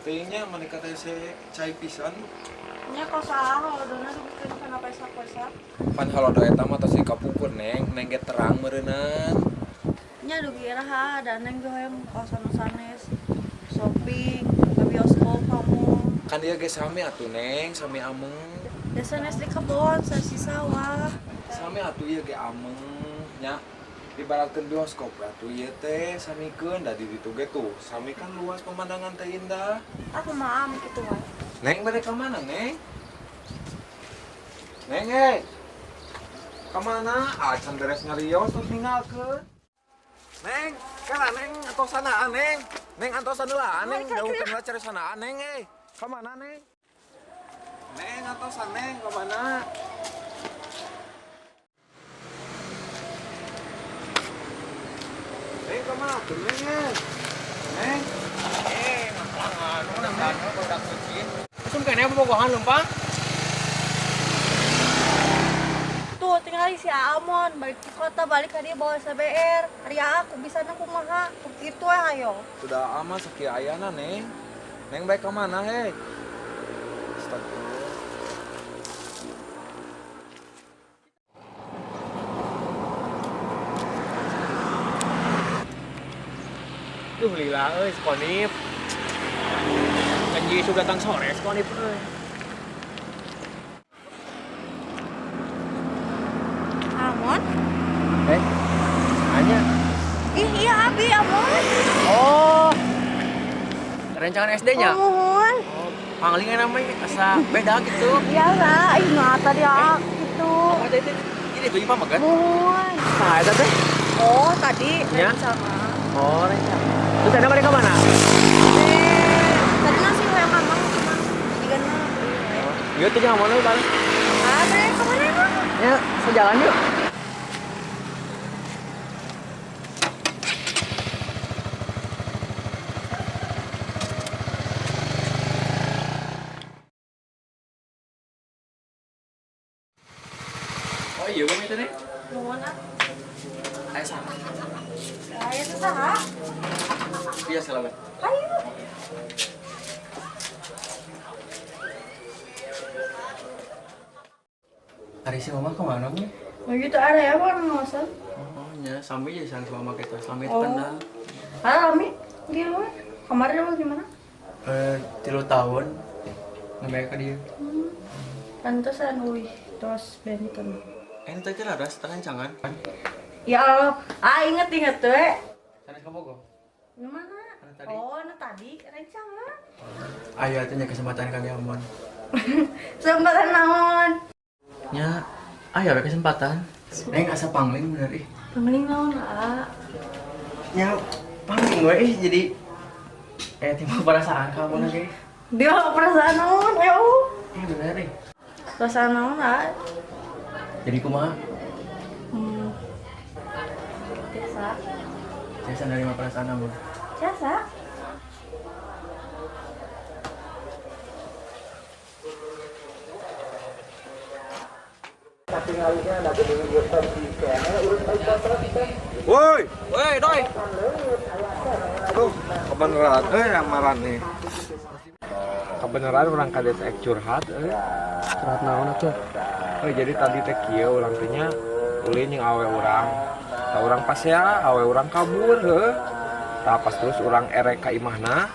Teuing nya maneh kata se cai pisan. Nya kos saha holodona dugikeun kana pesak-pesak. Pan halodo eta mah tos dikapungkur Neng, Neng ge terang meureunan. Nya dugi iraha da Neng ge hoyong kawasan nu sanes. Shopping, ke bioskop kamu. Kan dia ge sami atuh Neng, sami ameng. Da sanes di kebon, sanes di sawah. Sami atuh ieu ge ameng nya. Ibaratkeun bioskop atuh ieu teh samikeun da di ditu ge tuh. Sami kan luas pemandangan teh indah. Aku mah am kitu wae. Neng bade ka mana Neng? Neng eh. Ka mana? Acan beres nyarios terus ninggalkeun. Neng, kana Neng antosanaan Neng. Neng antosan heula Neng, jauhkeun heula carisanaan Neng eh. Ka mana Neng? Neng antosan Neng ka mana? Neng ka mana tuh Neng? Neng. Malangan, udah udah kucing. Usum kene bobogohan leumpang. Tuh tinggal si Amon balik ke kota balik ka dia bawa SBR. Ari aku bisa na kumaha kitu we hayo. Sudah ama sakieu ayana Neng. Neng baik ka mana hei? Astagfirullah. Duh lila euy sekonip. Janji isu datang sore sekonip euy. Amon? Anya. Ih, iya Abi, Amon. Oh. Rencangan SD-nya? Mohon. Oh, panglingan namanya asa beda gitu. Iya lah, ih nah tadi gitu. Oh, tadi ini tuh Ima kan? Mohon. Nah, eta teh. Oh, tadi ya? Rencana. Oh, rencana. Terus ada mereka mana? Tadi nasi yang mamang cuma tiga na. Iya tuh jangan mana bang? Ada kemana emang? Ya, sejalan yuk. Oh iya, bang itu nih. Mana? Ayo sama. Ayo susah. Iya selamat. Ayo. Hari si mama kemana bu? Begitu ada ya bang masa? Oh ya, sampai aja sang si mama kita, sampai itu kenal. Ah, Ami, gimana? Kemarin lu gimana? 3 tahun, nggak ke dia. Pantesan, wih, terus benten. Ini tadi ada setengah jangan. Ya Allah, inget tuh. Sana ke Bogor. Gimana? Tadi. Oh, nah tadi rencangan. Ayo, atuh nya kesempatan kami Amon. Kesempatan naon? Nya, ayo ada kesempatan. Neng asa pangling bener ih. Pangling naon, ah? Nya pangling we ih jadi timbul perasaan kamu lagi. Dia perasaan naon, ayo. Ih bener ih. Perasaan naon, ah? Jadi kumaha? Biasa. Biasa nerima perasaan kamu. Biasa. Woi, woi, doi. Tuh, kebenaran euy marane. Kebenaran urang ka desa ek curhat euy. Curhat naon atuh? Euy, jadi tadi teh kieu urang teh nya ulin jeung awe urang. Tah urang pas ya awe urang kabur heuh. Tah pas terus urang erek ka imahna.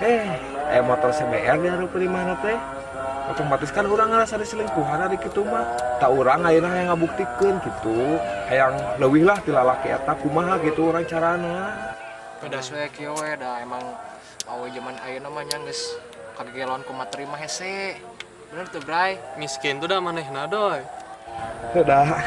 Aya motor CBR di hareupeun imahna teh. Otomatis kan urang ngerasa diselingkuhan ari kitu mah. Tak urang ayeuna hayang ngabuktikeun gitu. Hayang leuwih lah ti lalaki eta kumaha gitu urang carana. Pedas we kieu we da emang awe zaman ayeuna mah nya geus kagegeloan ku materi mah hese. Bener tuh, Bray. Miskin tuh dah manehna doy. Heuh dah.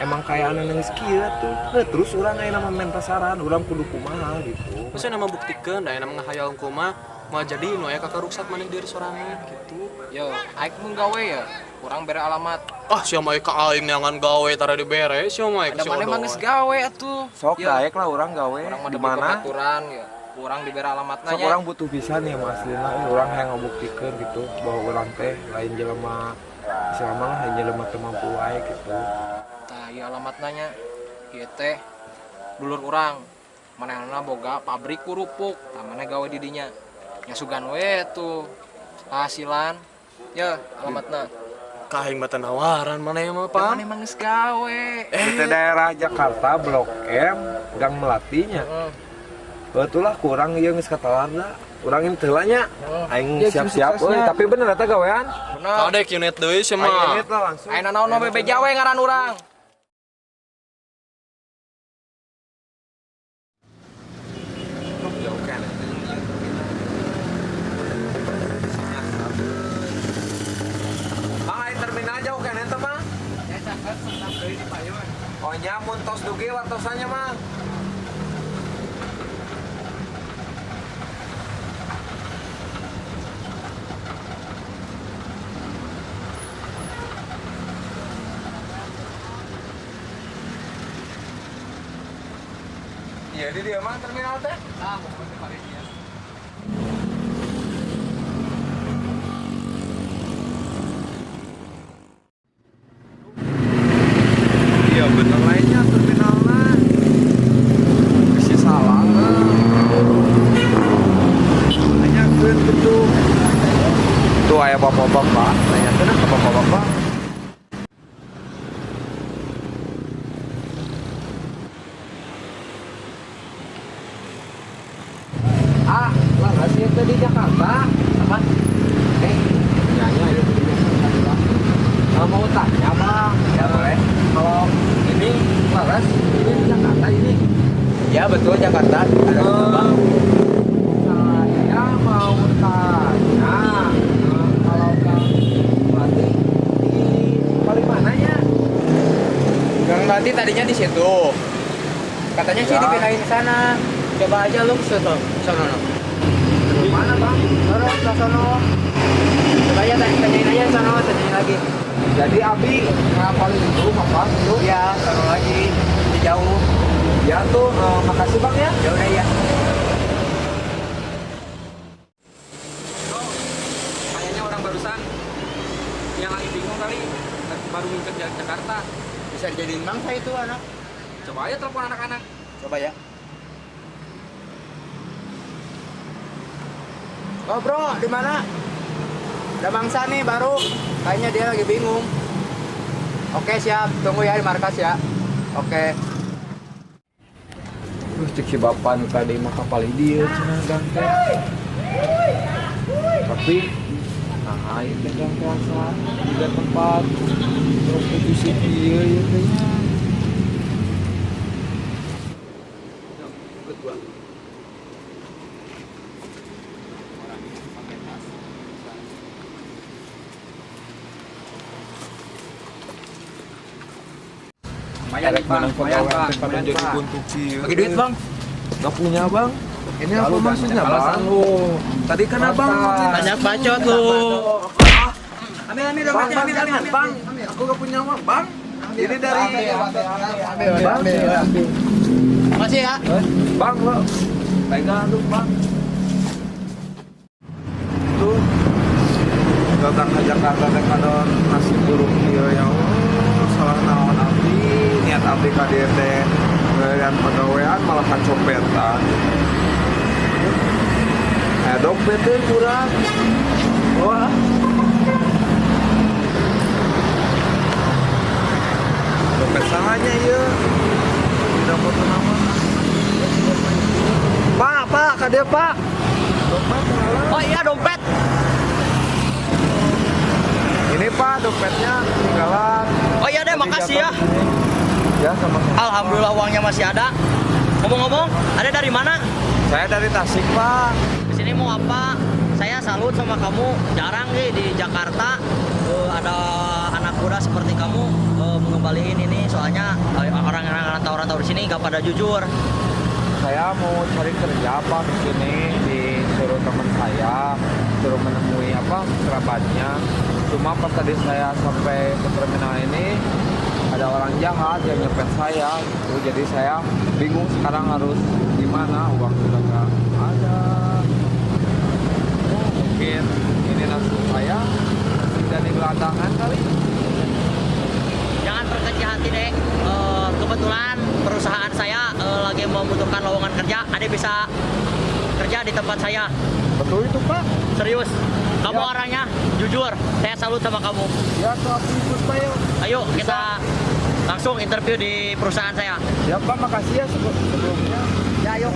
Emang kayana geus kieu tuh. Heuh terus urang ayeuna mah minta saran, urang kudu kumaha gitu. Terus ayeuna mah buktikeun da ayeuna mah ngahayal kumaha moal jadi nu aya kakaruksak maneh diri sorangan gitu. Yo, aing mun gawe ya, urang bere alamat. Ah, sia mah ka aing neangan gawe tara dibere, sia mah Ada maneh mah geus gawe atuh. Sok daek lah urang gawe. Urang mah di mana? Aturan ya. Urang dibere alamatna Sok urang butuh pisan ya mah aslina, urang hayang ngabuktikeun gitu bahwa urang teh lain jelema selama lah lain jelema teu mampu wae gitu. Tah, ieu alamatna nya. Ieu teh dulur urang. Manehna boga pabrik kerupuk, tah maneh gawe di dinya. Ya sugan we tuh hasilan. Ya, alamatna. Ka aing mah teu nawaran maneh mah, Pan Pam. emang geus gawe. Di daerah Jakarta Blok M, Gang Melatinya. Betul lah kurang ieu geus katalarna. Urang ini teu nya. Aing Ya, siap-siap euy, suksesnya. tapi bener eta gawean. Bener. Kadek unit deui sih Aing mah. unit lah langsung. Ayeuna naon we beja we ngaran urang. Ya oke. Mang, aing terminal jauh kan eta mah? Oh nya mun tos dugi wartosannya mang. Iya, di dia mah terminal teh. Iya bener lainnya terminalnya. Bisa salah. Nanyakeun gitu. Tuh aya bapak-bapak, nanyakeun ke bapak-bapak. Ah, lah sih itu di Jakarta. Apa? Eh, nanya itu di Jakarta. Kalau mau tanya, Bang. Ya boleh. Kalau ini Laras, ini di Jakarta ini. Ya betul Jakarta. Ada apa? Saya mau tanya, kalau Kang Melati di paling mananya? Gang Melati tadinya di situ. Katanya sih Ya. dipindahin ke sana. Coba aja lu ke sono. Sono no. Di mana, Bang? Sono, ke sono. Coba aja tanyain aja sono, tanyain lagi. Jadi Abi ngapalin itu, Bapak itu. Iya, sono lagi. Di jauh. Ya tuh, makasih Bang ya. Ya udah ya. Kayaknya orang barusan yang lagi bingung kali baru nginjek Jakarta. Bisa dijadiin mangsa itu anak. Coba aja telepon anak-anak. Coba ya. Oh bro, di mana? Ada mangsa nih baru. Kayaknya dia lagi bingung. Oke siap, tunggu ya di markas ya. Oke. Cek si bapak nu tadi mah kapal dieu cenah gang teh. Tapi nah ieu teh gang teh asa juga tempat prostitusi ieu ieu teh nya. Ikut gua. Orangnya pakai tas. Lumayan Erek nih, Bang. menang Lumayan, pegawai Bang. teh pada Lumayan, jadi Bang. buntu kieu. Bagi duit bang. Gak punya bang. Ini apa Lalu maksudnya banyak bang? alasan lu. Tadi kan abang Banyak bacot lu. Ambil ambil Bang, dompetnya, bang, ambil, jangan, ambil, bang. Aku gak punya uang, bang. Ini dari Ambil, ambil, ambil. Makasih ya. Bang lo. Pegang lu, bang. Tuh. Datang ke Jakarta teh kadon nasib buruk ieu ya Allah. Salah naon abdi, niat abdi ka dieu teh ngeureun pagawean malah kacopetan. Eh dompet teh kurang. Wah. Dompet sahanya ieu. Tidak foto nama. Pak, Pak, ka dieu, Pak. Dompet ketinggalan. Oh iya dompet. Ini Pak, dompetnya ketinggalan. Oh iya deh, Tadi makasih jatuh ya. di sini. Ya, sama-sama. Alhamdulillah uangnya masih ada. Ngomong-ngomong, ada dari mana? Saya dari Tasik, Pak. Di sini mau apa? Saya salut sama kamu. Jarang nih di Jakarta ada anak muda seperti kamu mengembaliin ini. Soalnya orang-orang rantau-rantau di sini nggak pada jujur. Saya mau cari kerja Pak di sini, disuruh teman saya, suruh menemui apa kerabatnya. Cuma pas tadi saya sampai ke terminal ini ada orang jahat yang nyepet saya gitu. Jadi saya bingung sekarang harus gimana, uang sudah nggak ada. Oh, mungkin ini nasib saya jadi gelandangan kali. Jangan berkecil hati deh. Kebetulan perusahaan saya lagi membutuhkan lowongan kerja. Ade bisa kerja di tempat saya. Betul itu, Pak. Serius. Kamu Ya. orangnya jujur. Saya salut sama kamu. Ya, tuh aku ikut, Pak, yuk. Ayo kita langsung interview di perusahaan saya. Ya, Pak, makasih ya sebelumnya. Ya, ayo.